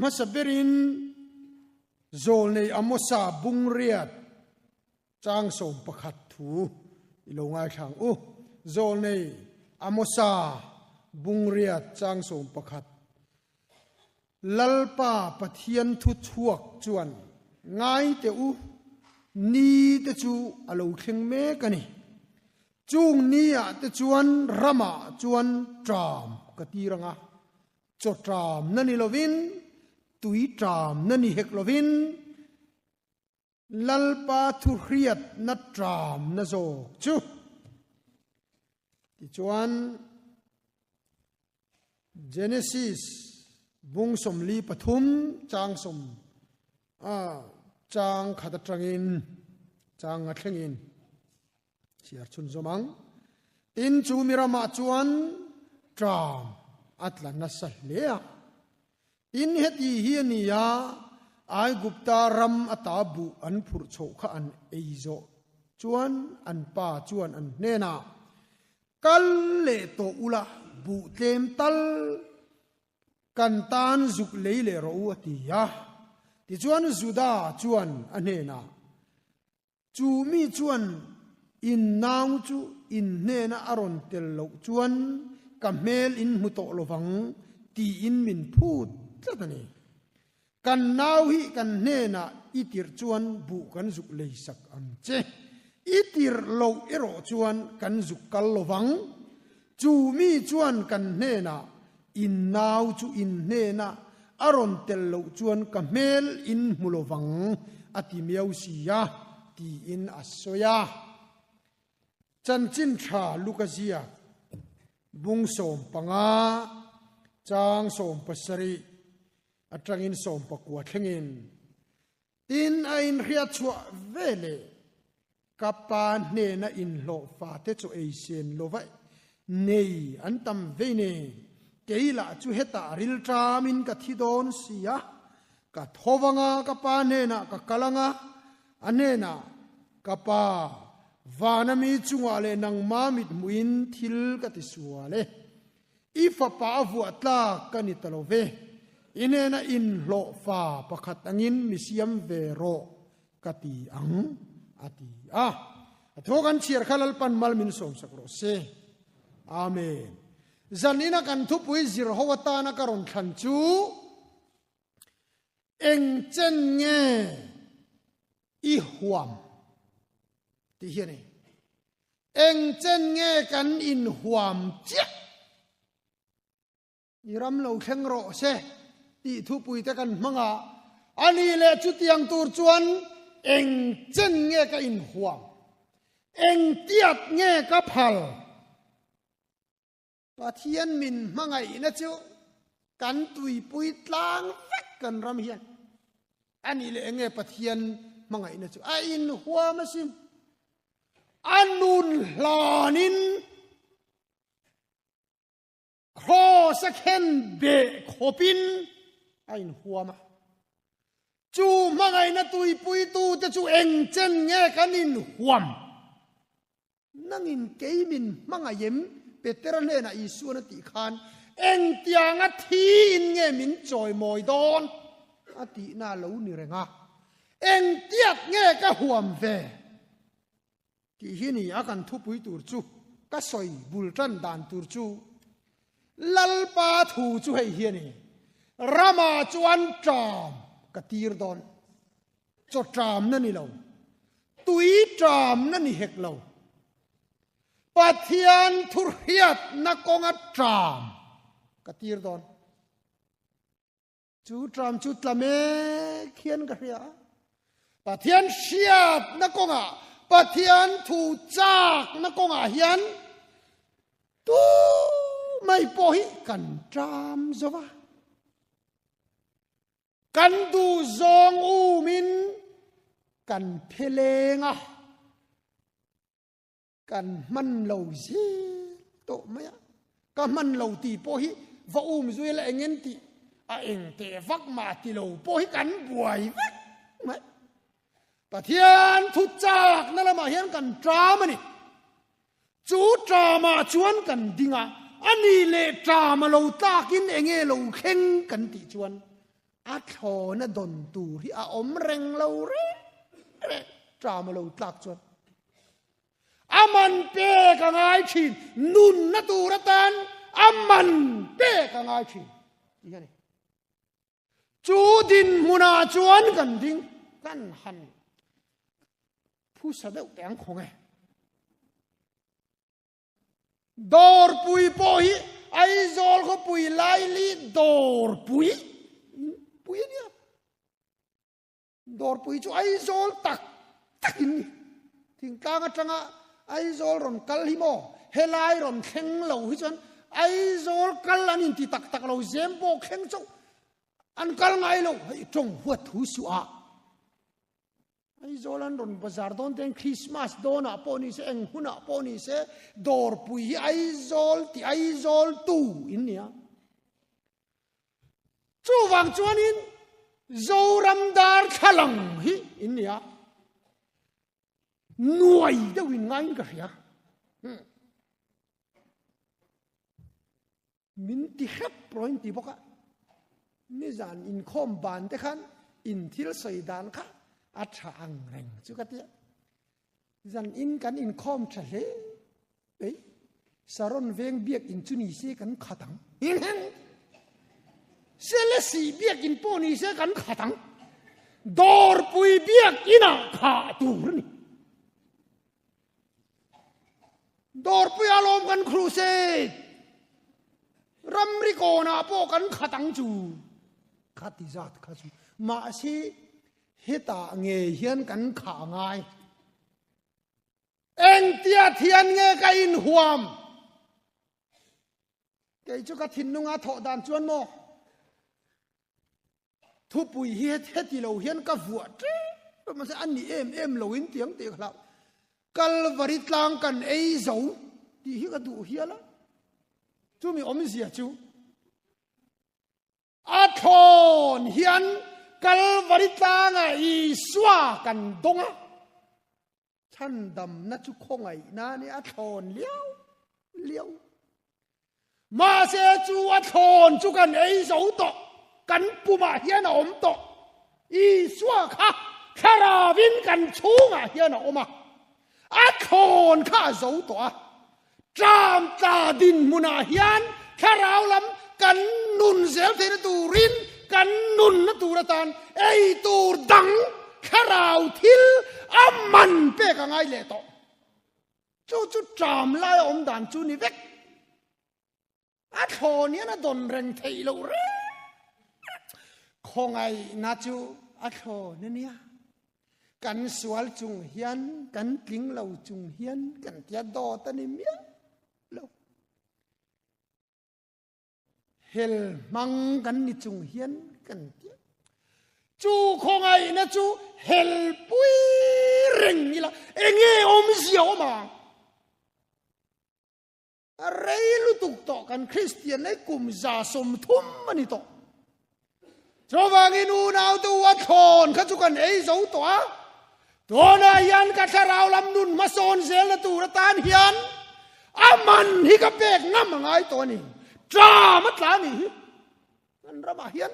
Hmasa berin Zawlnei Amosa bungriat chang 11 thu i lo ngaithla ang u. Zawlnei Amosa bungriat chang 11. Lalpa Pathian thu chhuak chuan ngai teh u, ni te chu a lo thleng mek a ni. Chung ni ah te chuan ramah chuan ṭam ka tir ang a, chaw ṭam na ni lovin, tui ṭam na ni hek lovin, Lalpa thu hriatna ṭam na zawk chu. Tichuan. Genesis bung 43 chang sawm a chang khat atangin chang nga thlengin chhiar chhun zawm ang. Tin chu mi ramah chuan ṭam a tla nasa hle a. Tin heti hi a ni a, Aigupta ram ata buh an phurh chhoh kha an ei zawh chuan an pa chuan an hnenah, Kal leh tawh ula, buh tlem tal kan tan zuk lei leh rawh u, a ti a. Tichuan Juda chuan a hnenah, Chu mi chuan in nau chu in hnena a rawn tel loh chuan ka hmel in hmu tawh lovang tiin min phut tlat a ni. Kan nau hi kan hnenah i tirh chuan buh kan zuk lei sak ang che. I tirh loh erawh chuan kan zuk kal lo vang. Chu mi chuan kan hnenah in nau chu in hnena a rawn tel loh chuan ka hmel in hmu lo vang a ti miau si a, tiin a sawi a. Chanchin tha Luka ziak bung 15 chang 70 atangin 19 thlengin tin a inhriat chhuah ve leh ka pa hnena inhlawh fate chu ei sen lova nei an tam vei nen kei lah chu hetah rilṭamin ka thi dawn si a, ka tho vanga ka pa hnenah ka kal anga a hnenah ka pa vana mi chungah leh nangma mit hmuhin thil ka ti sual e. I fapa a vuah tlak ka ni ta lo ve. I hnena inhlawh fa pakhat angin mi siam ve rawh ka ti ang, a ti a. A thu kan chhiar kha Lalpan mal min sawmsak rawh se. Amen. Zanina kan thupui zir ho atana ka rawn thlan chu eng chen nge i huam tih hi a ni. Eng chen nge kan inhuam chiah? I ram lo thleng rawh se tih thupui te kan hmang a, a ni leh chutiang tur chuan eng chen nge ka inhuam? Eng tiat nge ka phal? Pathian min hmangaihna chu kan tuipui tlang vek kan ram hian. A nih leh enge Pathian hmangaihna chu a inhuam asin. A nun hlanin kraws a khen beh khawpin a inhuam a. Chu hmangaihna tuipuitute chu eng chen nge kan inhuam? Nangin kei min hmangaih em? Petera hnenah Isuan a tih khan, Engtianga thiin nge min chawimawi dawn? a tihna a lo ni reng a. Engtiat nge ka huam ve? Tih hi ni a kan thupui tur chu, ka sawi bul tan dan tur chu, Lalpa thu chu hei hi a ni, Ramah chuan ṭam ka tir dawn. Chaw ṭamna ni lo, tui ṭamna ni hek lo. Pathian thuhriatna kawnga ṭam ka tir dawn. Chu ṭam chu tla mek hian ka hria a. Pathian hriatna kawngah, Pathian thu chakna kawngah hian tu mai pawh hi kan ṭam zo va. Kan duh zawng umin kan phe leng a, kan hman lo zel tawh mai a. Ka hman lo tih pawh hi va um zui la eng en tih a eng teh vak mah ti lo pawh hi kan buai vek mai. Pathian thu chakna lamah hian kan ṭam a ni. Chu ṭamah chuan kan ding a, a ni leh ṭam a lo tlakin enge lo thleng kan tih chuan. A thlawna dawn tur hi a awm reng lo reng reng ṭam a lo tlak chuan. A man pek a ngai thin, nunna tur atan a man pek a ngai thin tih a ni. Chu dinhmunah chuan kan ding kan han phusa deuh teh ang khawng e. Dawrpui pawh hi Aizawl khawpui laili dawrpui pui a nia. Dawrpui chu Aizawl tak tak in ni. Thingtlang atanga Aizawl rawn kal hi maw helai rawn thleng lo hi chuan Aizawl kal an inti tak tak lo zem pawh thleng chauh an kal ngai lo hei tawng huat thu suh ah. Aizawl an rawn bazar dawn ten Christmas dawnah pawh ni se eng hunah pawh ni se Dawrpui hi Aizawl ti Aizawl tu in nia. Chuvang chuanin Zoram darthlalang hi in ni a, nuai deuh in ngaiin ka hria. Hmm. Min ti hrep rawh in ti bawk a. Nizan inkhawm ban te khan in thil sawi dan kha a tha ang reng chu ka tia. Zan in kan inkhawm tha hle Ei, Saron veng biakinn chu ni se kan khat ang. Selesih biakinn pawh ni se kan khat ang. Dawrpui biakinah khah tur a ni. Dawrpui a lawm kan crusade. Ramri kawnah pawh kan khat ang chu. Khati zat kha chu. Mahse, hetah nge hian kan khah ngai. Engtia thian nge ka inhuam? Kei chu ka thinlunga thawh dan chuan maw? Thupui hi heti lo hian ka vuah ṭep mahse a ni em em lo in tiang tih ka hlau. Kalvari tlang kan ei zo tih hi ka duh hial a. Chumi awmzia chu A thlawn hian Kalvari tlangah Isua kan dawng a, chhandamna chu khawngaihna a ni, a thlawn liau liau. Mahse chu a thlawn chu kan ei zo tawh, kan pumah hian a awm tawh. Isua kha thlaravin kan chhungah hian a awm a, a thlawn kha a zo tawh a. Ṭam tla dinhmunah hian thlarau lam kan nun zel theihna turin kan nunna tur atan ei tur dang thlarau thil a man pek a ngai leh tawh. Chu chu ṭam laia awm dan chu ni vek. A thlawn hian a dawn reng theih loh reng. Khawngaihna chu a thlawn a nia. Kan sual chung hian, kan tling lo chung hian kan tia dawt a ni miah lo. Hel hmang kan ni chung hian kan tia. Chu khawngaihna chu hel pui reng ila, enge awmzia awm ang? A rei lutuk tawh kan Kristian nei kum 30 a ni tawh. Chuvangin unaute u a thlawn kha chu kan ei zo tawh a. Tunah hian ka thlarau lam nun hmasawn zelna tur atan hian a man hi ka pek ngam a ngai tawh a ni. Ṭam a tla a nih hi. Kan ramah hian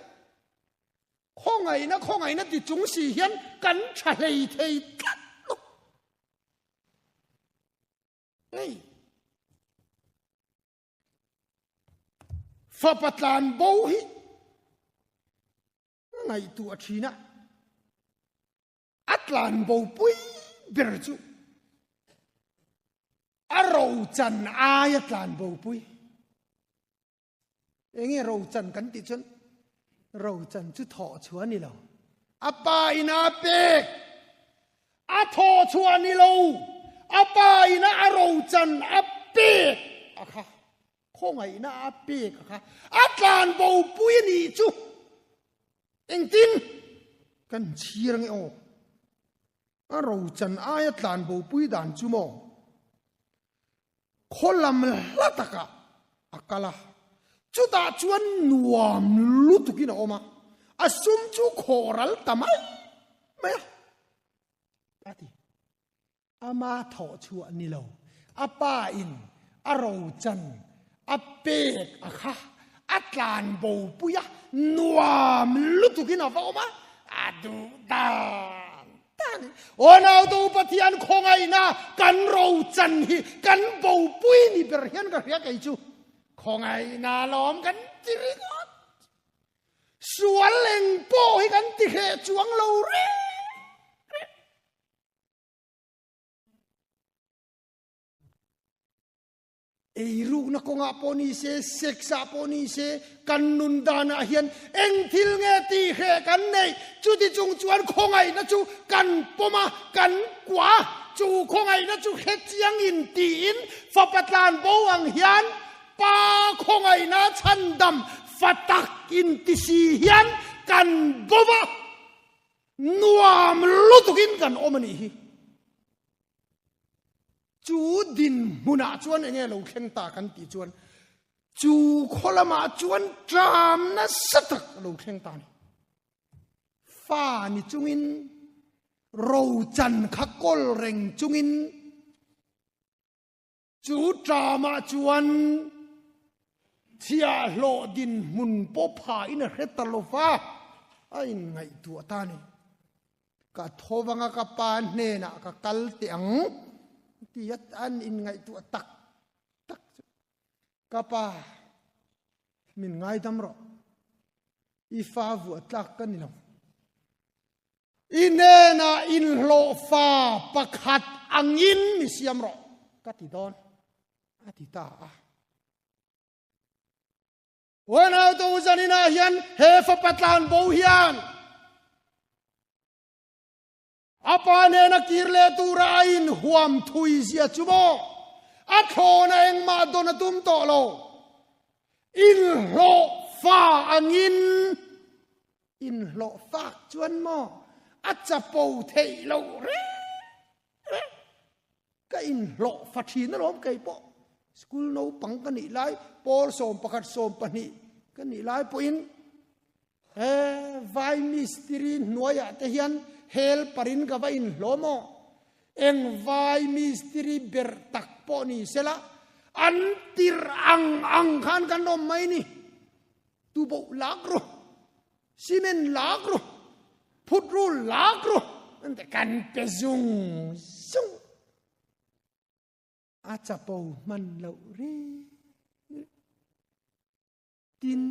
khawngaihna khawngaihna ti chung si hian kan ṭha hlei thei tlat lo. Nei. Fapa tlan bo hi ngaihtuah thin a, a tlan bo pui ber chu a rochan aia tlan bo pui. Enge rochan kan tih chuan rochan chu thawh chhuah a ni lo. A pa in a pek a thawh chhuah a ni lo. A pa in a rochan a pek a kha khawngaihna a pek a kha a tlan bo pui a nih chu engtin kan chhir ange aw. A rochan aia tlan bo pui dan chu maw Khaw lam hla takah a kal a, chutah chuan nuam lutukin a awm a, a sum chu khawhral ta mai mai a, a ti. Ama thawh chhuah ni lo, a pa in a rochan a pek a kha. A tlan bo pui a, nuam lutukin a va awm a, a duh dan dan in. Aw nautu Pathian khawngaihna kan ro chan hi kan bo pui ni ber hian ka hria kei chu. Khawngaihna lawm kan ti ringawt. Sual eng pawh hi kan ti hreh chuang lo reng reng. Eirukna kawngah pawh ni se, sex ah pawh ni se, kan nun danah hian eng thil nge tih hreh kan neih? Chuti chung chuan khawngaihna chu kan pawm a, kan kua a, chu khawngaihna chu hre chiang in tiin fapa tlan bo ang hian Pa khawngaihna chhandam fa tak in ti si hian kan bo va, nuam lutukin kan awm a nih hi. Chu dinhmunah chuan enge lo thleng ta kan tih chuan chu khaw lamah chuan ṭam nasa tak a lo thleng ta a ni. Fa ni chungin rochan kha kawl reng chungin chu ṭamah chuan chhiahhlawh dinhmun pawh phahin a hre ta lo va, a inngaihtuah ta a ni. Ka tho vanga ka pa hnenah ka kal teh ang ti a an inngaihtuah tak tak chu. Ka pa, min ngaidam rawh. I fa vuah tlak ka ni lo. I hnenah inhlawhfa pakhat angin mi siam rawh ka ti dawn a ti ta a. Huanautu zaninah hian he fapa tlanbo hian a pa nena kir leh tura a inhuam thui zia chu maw a thlawna engmah dawn a tum tawh lo. Inhlawh fa angin inhlawh fak chuan maw a chapo theih loh reng reng. Ka inhlawh fa thin alawm kei pawh. School naupang ka nih lai, pawl 11 12 ka nih lai pawhin he vai mistiri hnuaiah te hian helper in ka va inhlawm aw. Eng vai mistiri ber tak pawh ni sela, an tirh ang ang khan kan awm mai ni. Tuboh lak ru, cement lak ru, phut ru lak ru, an ti kan pe zung zung. A chapo hman loh reng reng. Tin,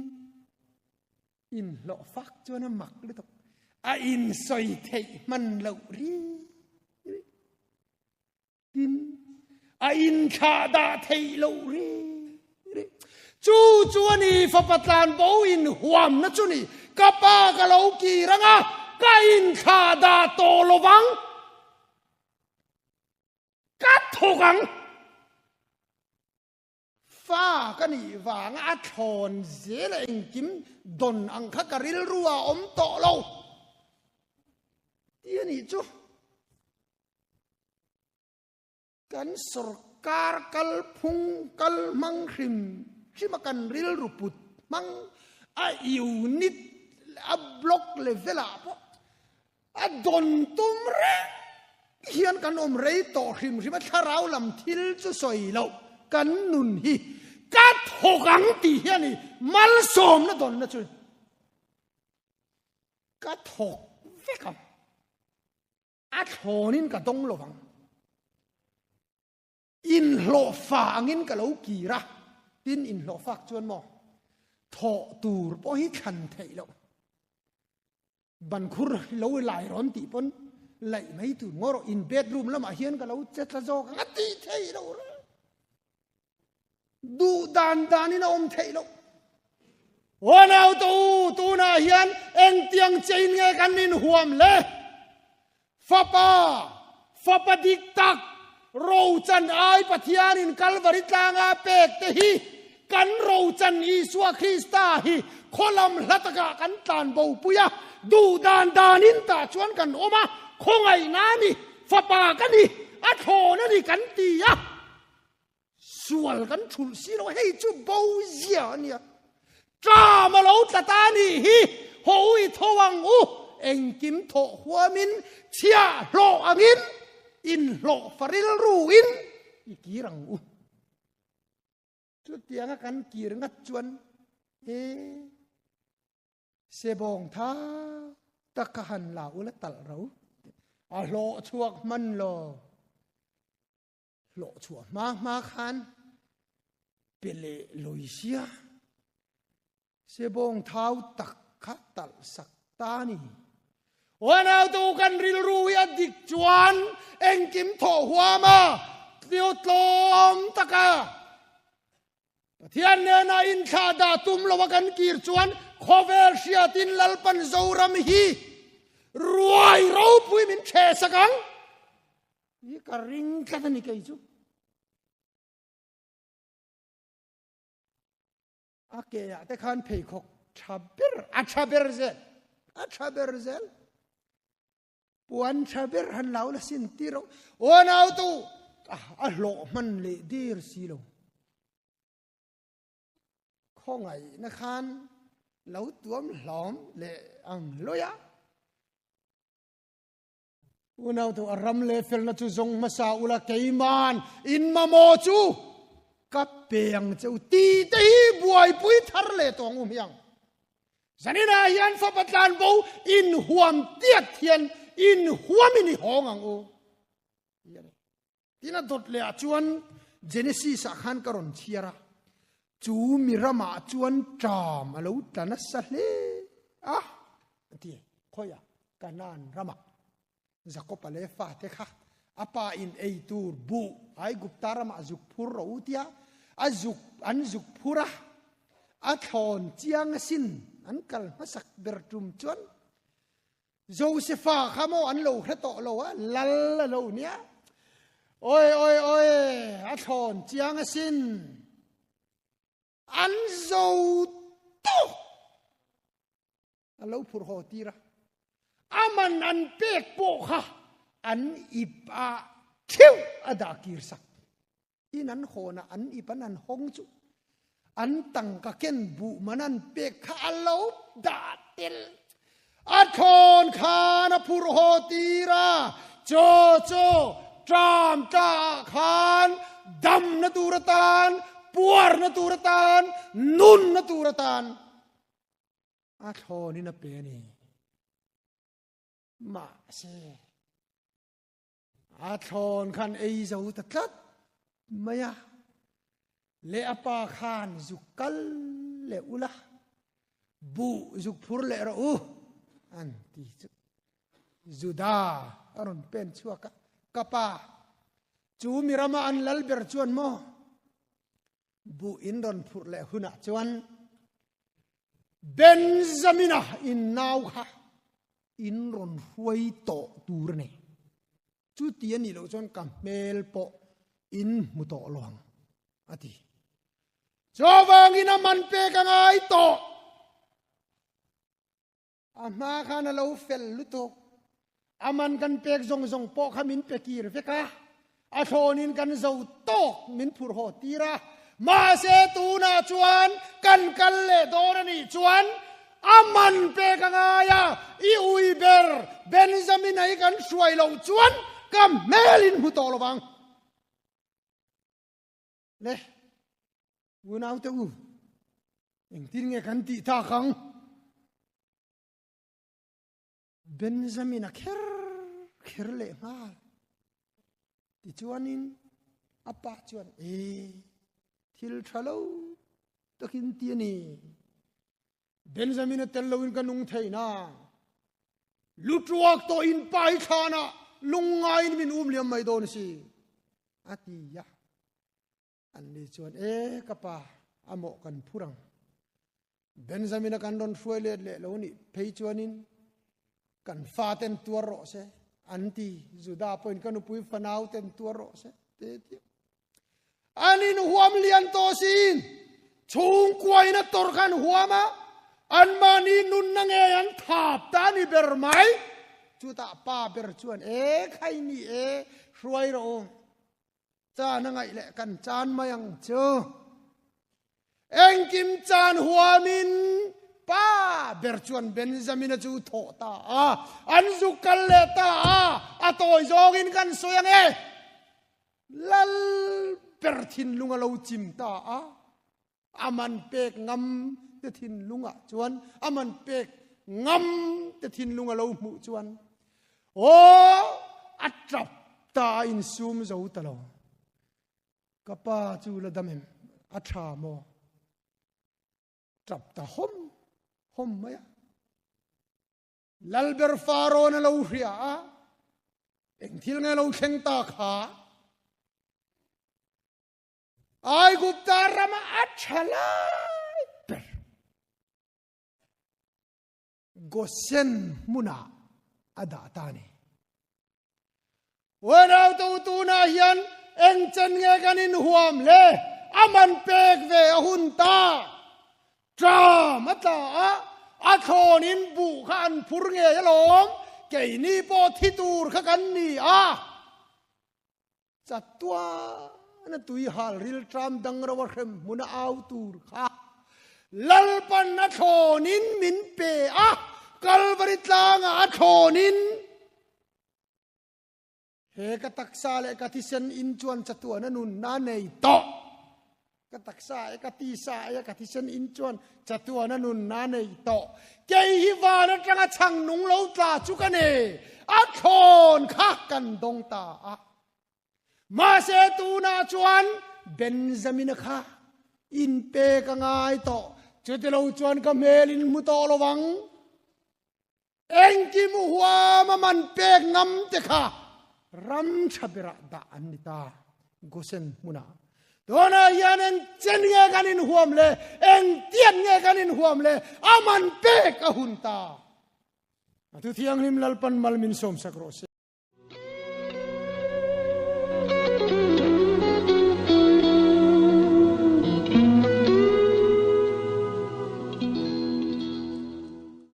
inhlawh fak chuan a mak lutuk. A insawi theih hman loh reng reng. Tin, a inthlah dah theih loh reng reng. Chu chu a ni, fapa tlan bo in huamna chu ni. Ka pa ka lo kir ang a, ka inthlah dah tawh lo vang. Ka thawk ang. Fa ka nih vanga a thlawn zel a engkim dawn ang kha ka rilru ah awm tawh lo ti a nih chu. Kan sorkar kalphung kal hmang hrim hrim a kan rilru put hmang a unit a block level ah pawh A dawn tum reng hian kan awm rei tawh hrim hrim a, thlarau lam thil chu sawi loh kan nun hi ka thawk ang tih hi a ni, malsawmna dawnna chu ka thawk vek ang, a thlawnin ka dawng lo vang. Inhlawhfa angin ka lo kir a, tin inhlawhfak chuan maw thawh tur pawh hi thlan theih loh. Bankhur lo lai rawn tih pawn laih mai tur ngaw rawh, in bedroom lamah hian ka lo che tla zawk ang a tih theih loh reng. Duh dan danin a awm theih loh. Aw naute u, tunah hian engtiang chein nge kan inhuam le? Fapa, fapa dik tak, rochan ai Pathianin Kalvari tlanga pek te hi kan rochan Isua Krista hi khawlam hla takah kan tlan bopui a, duh dan danin tah chuan kan awm a, khawngaihna a ni, fapa ka ni, a thlawn a ni kan ti a. Sual kan thulh si lo, hei chu bo zia a nia. Ṭam a lo tla ta a nih hi, haw u i tho ang u, engkim thawh huamin chhiah hlawh angin inhlawh fa rilruin i kir ang u. Chutianga kan kir ngat chuan. E sebawng tha tak kha han la ula talh ro. A hlawh chhuak hman lo. Hlawh chhuah hma hma khan pe leh lawi sia. Sebawng thau tak kha talh sak ta ni. Unautu kan rilru hi a dik chuan engkim thawh huam a, tlio tlawm taka Pathian nena inthlah dah tum lo a kan kir chuan khawvel hriatin Lalpan Zoram hi ruai ropui min ṭheh sak ang. Hi ka ring tlat a ni kei chu. A ke ah te khan pheikhawk tha ber, a tha ber zel, a tha ber zel. Puan tha ber han lau la sin ti ro. O nau tu a hlawh hman leh dir si lo. Khawngaih na khan lo tuam hlawm leh ang loya. Unau tu a ram leh felna chu zawng hmasa ula keiman in mamawh chu ka pe ang che u ti te hi buaipui thar leh tawh ang u hmiang. Zaninah hian fapa tlanbo inhuam tiat hian inhuamin i hawng ang u. Tin a dawt leh ah chuan Genesis ah khan ka rawn chhiar a, chu mi ramah chuan ṭam a lo tla nasa hle a, a ti. Khawiah? Kanaan ramah. Jakob-a leh fate kha a pa in ei tur buh Aigupta ramah zuk phur rawh u tia a zuk an zuk phur a, a thlawn chiang asin an kal hmasak ber tum chuan Josefa kha maw an lo hre tawh lo a, lal a lo nia. Oi, oi, oi, a thlawn chiang asin. An zo tawk. A lo phur haw tir a. Aman an pek pawh kha an ip a theuh a dah kir sak. In an hawn a, an ip an an hawng chu an tangka ken buh man an pek kha a lo dah tel. A thlawn khan a phurh haw tir a, chaw chaw ṭam tla ah khan damna tur atan, puarna tur atan, nunna tur atan a thlawnin a pe a ni. Mahse. A thlawn khan ei zo ta tlat mai a, leh a pa khan zuk kal leh ula, buh zuk phur leh rawh u, an ti chu. Juda a rawn pen chhuak a, ka pa, chu mi rama an lal ber chuan maw, buh in rawn phurh leh hunah chuan Benjamina in nau kha in rawn hruai tawh tur a ni. Chuti a nih loh chuan ka hmel pawh in hmu tawh lo ang, a ti. Chuvangin a man pek a ngai tawh. A hma khan a lo fel lutuk. A man kan pek zawng zawng pawh kha min pe kir vek a, a thlawnin kan zo tawk min phurh haw tir a. Mahse tunah chuan kan kal leh dawn a nih chuan a man pek a ngai a, i ui ber Benjamin-a hi kan hruai loh chuan ka hmel in hmu tawh lo vang. Le, unaute u, engtin nge kan tih tak ang? Benjamin a kher kher leh nghal. Tichuanin a pa chuan, E, thil tha lo takin ti a ni. Benjamin a tel loin ka nung thei na. Lutruak tawh in pa hi thlanah lungngaiin min um liam mai dawn si, a ti a. Anni chuan, E, ka pa, a mawh kan phur ang. Benjamin-a kan rawn hruai let leh lo nih phei chuanin kan faten tuar rawh se, an ti. Juda pawhin ka nupui fanauten tuar rawh se, te ti. An inhuam lian tawh siin chhungkuain a tawrh kha an huam a, anmahni nunna ngei an thap ta a ni ber mai. Chutah pa ber chuan, E, khai ni e, hruai rawh u. Caan a ngaih leh kan caan mai ang chu. Engkim caan huamin pa ber chuan Benjamina chu thawh ta a, an zuk kal leh ta a, a tawi zawngin kan sawi ang e. Lal ber thinlung a lo chim ta a, a man pek ngam. te thinlungah chuan aman pek ngam te thinlung a lo hmuh chuan aw a tap ta a insum zo ta lo. Ka pa chu la dam em? A tha maw? Tap ta hawm hawm mai a. Lalber Farawn a lo hria a, eng thil nge lo thleng ta kha? Aigupta rama a tha lai ber Gosen hmunah a dah ta a ni. Uanautu tunah hian eng chen nge kan inhuam le? A man pek ve a hun ta. Tram a tla a, a thlawnin buh kha an phur ngei alawm, keini pawh thi tur kha kan ni a. Chatuana tui hal rilṭam dang ro a hrem hmun a au tur kha Lalpan a thlawnin min pe a, Kalvari tlangah a thlawnin he ka taksa leh ka thisen in chuan chatuana nunna a nei tawh. Ka taksa e ka tisa e ka thisen in chuan chatuana nunna nei tawh. Kei hi van atanga chhang nung lo tla chu ka ni. A thlawn kha kan dawng ta a. Mahse tunah chuan Benjamina kha inpek a ngai tawh. Chutilo chuan ka hmel in hmu tawh lo vang. Engkim huam a man pek ngam te kha ram tha berah dah an ni ta. Gosen hmunah tunah hian eng chen nge kan inhuam le, eng tiat nge kan inhuam le, a man pek a hun ta. A thu thianghlim Lalpan mal min sawmsak rawh se.